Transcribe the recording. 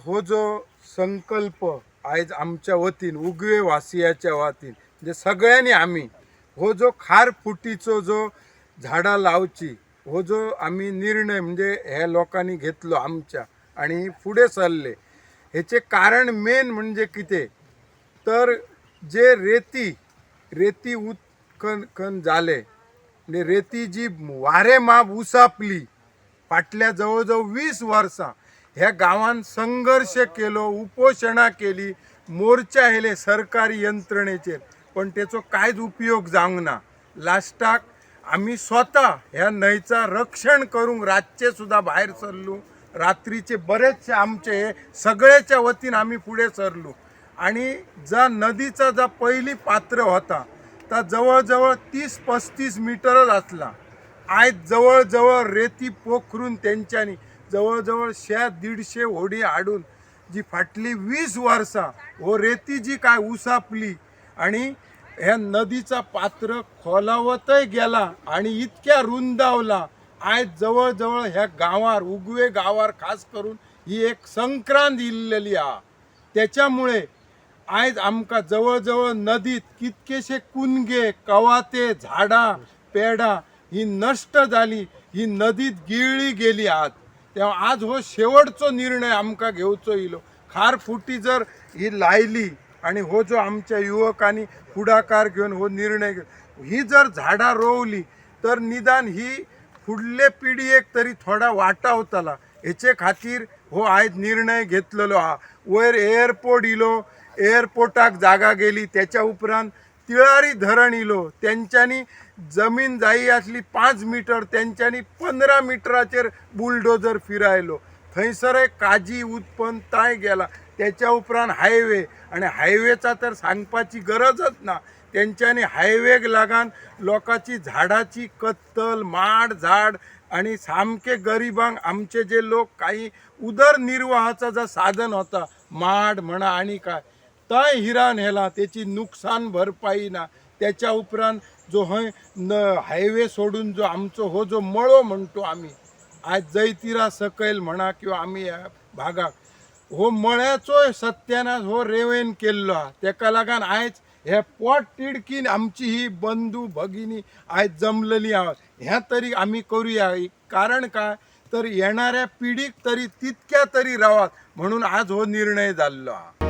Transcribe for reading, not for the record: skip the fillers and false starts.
हो जो संकल्प आयज आमच्या वतीन, उगवे वासियाच्या वतीन, म्हणजे सगळ्यांनी आमी हो जो खार फुटीचो जो झाडां लावची हो जो आमी निर्णय म्हणजे ह्या लोकांनी घेतलो आमच्या आणि फुडें सरले, हेचे कारण मेन म्हणजे कितें तर जे रेती रेती उत्खनन जाले, म्हणजे रेती जी वारे माप उसापली फाटल्या जवळ जवळ 20 वर्सां ह्या गांवान संघर्श केलो, उपोशणां केली, मोर्चा येयले सरकारी यंत्रणेचेर, पण तेचो कांयच उपयोग जावंक ना. लास्टाक आमी स्वता ह्या न्हंयचा रक्षण करूंक रातचे सुद्दां भायर सरलो. रात्रीचे बरेचशे आमचे हे सगळ्याच्या वतीन आमी फुडें सरलो आणि जा नदीचा जा पहिली पात्र होता ता जवळजवळ 30-35 मिटरच असला. आयज जवळजवळ रेती पोखरून तेंच्यांनी जवळजवळ 100-150 होडी हाडून जी फाटली 20 वर्सां हो रेती जी काय उसापली आणि ह्या नदीचा पात्र खोलावतय गेला आणि इतक्या रुंदावला. आयज जवळजवळ ह्या गांवार, उगवे गांवार खास करून ही एक संक्रांत इल्लेली आहा. त्याच्यामुळे आयज आमकां जवळजवळ नदीत कितकेशे कुनगे, कवाते, झाडां पेडां ही नश्ट जाली, ही नदीत गिळ्ळी गेली आहात. तेव्हा आज हो शेवटचो निर्णय आमकां घेवचो इलो. खार फुटी जर ही लायली आणि हो जो आमच्या युवकांनी फुडाकार घेवन हो निर्णय घेवन ही जर झाडां रोवली तर निदान ही फुडले पिढयेक तरी थोडा वाटावतला. हेचे खातीर हो आयज निर्णय घेतलेलो आहा. वयर एअरपोर्ट इलो, एअरपोर्टाक जागा गेली. त्याच्या उपरांत तिळारी धरण इलो, तेंच्यांनी जमीन जायी आसली 5 मिटर, तेंच्यांनी 15 मिटराचेर बुलडोजर फिरायलो. थंयसरय काजी उत्पन्न ताय गेला. त्याच्या उपरांत हायवे, आणि हायवेचा तर सांगपाची गरजच ना. तेंच्यांनी हायवेक लागून लोकांची झाडाची कत्तल, माड झाड आणि सामके गरिबांक आमचे जे लोक काही उदरनिर्वाहाचा जो साधन होता माड म्हणा आणि काय तंय हिरान हेला, तेची नुकसान भरपाई ना. त्याच्या उपरांत जो हय न हायवे सोडून जो आमचो हो जो मळो म्हणतो आमी आज जैतिरा सकयल म्हणा किंवा आमी ह्या भागाक हो मळ्याचोय सत्यानाश हो रेवेन केल्लो आहा. तेका लागून आयज हे पोट तिडकीन आमची ही बंधू भगिनी आयज जमलेली आहा. ह्या तरी आमी करूया, कारण काय तर येणाऱ्या पिढीक तरी तितक्या तरी रावात म्हणून आज हो निर्णय जाल्लो आहा.